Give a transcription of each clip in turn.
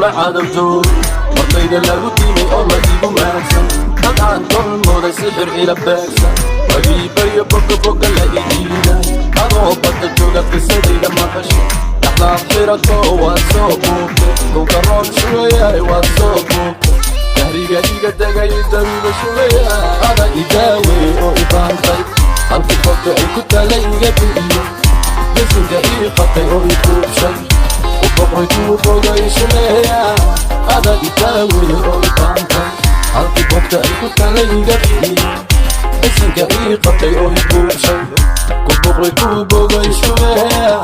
Kula cadowjoog martayda lagu dimay oo la igu maagsan, dad aan tolmooday sixir ila beegsan, wagiibayo boga boga la idiiday. Adoo badda jooga qisadayda maqasho, dhaxdaad xirato waad soo buubtay. Dhulka roob shugayaay waad soo buubtay, dahriga iga degay dabiiba shugaya. Ada idaawey oo ibaantay, halkii bogta ay ku taala iga bi'iyo, bisinka ii qabtay oo i buubshay, u boqray kuu bogay shuleeya. Ada idaawey oo ibaantay, halkii bogta ay ku taala iga bi'iyo, bisinka ii qabtay oo i buubshay, ku boqray kuu bogay shuleeya.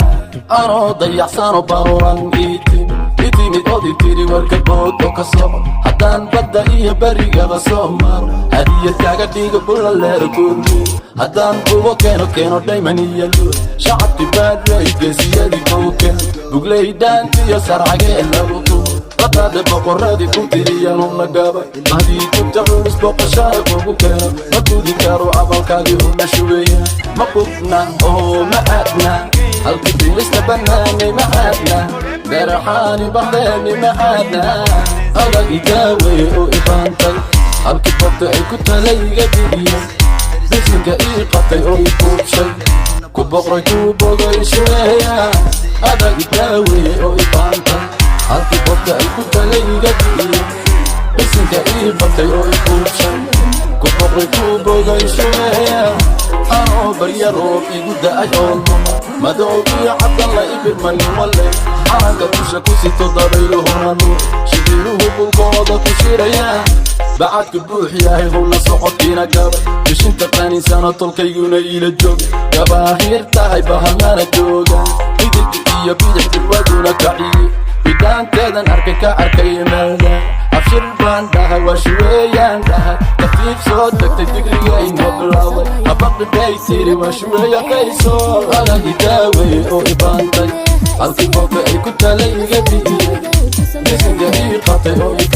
Anoo dayaxsano baruran iitim itimid ood itiri warka bood oo ka soco, haddaan badda iyo berigaba soo maro, hadiyad kaaga dhigo bulaleero gurmi, haddaan bubo keeno keeno dhayman iyo luul, shacabki baadray geesiyadii kowken bugley dhaantiyo sarcagee lagu tumo, badaada boqoradii ku tiriyanu la gabay, mahdii tubta culus boqoshaada kugu keeno, ma gudi karo abalkaagii una shubeeya. Ma qubna oo ma aadna halkii bilista bannaanay, ma aadna beeraxaani bahdeeni, ma aadna. Adag idaawey oo ibaantay, halkii bogta ay ku tala iga bi'iyo, bisinka ii qabtay oo i buubshay, ku boqray kuu bogay shuleeya. Adag idaawey oo ibaantay, halkii bogta ay ku tala iga bi'iyo, bisinka ii qabtay oo i buubshay, ku boqray kuu bogay shuleeya. Anoo barya roob igu da'ay oo luma, madow iyo cabdalla ibirmanin wale, calanka dusha ku sito dabayluhuna nuur, shibiruhu bulkooda ku shiraya, bacadku buux yahay, howla socodkiina gabay, bishinta qaninsano tolkayguna iila jooga, gabaahiir tahay bahalnana jooga, midigta iyo bidix dirwaduna kaciye, bidhaanteedan arkay ka arkay meelda. Abshir baan dhahay, waa shuweeyaan dhahay, tartiib soo degtay digrigaynoo bilowday, habaqi bay tiri, waa shuweeya qayso. Adag idaawey oo ibaantay, halkii bogta ay ku tala iga bi'iyey, bisinka ii qabtay oo i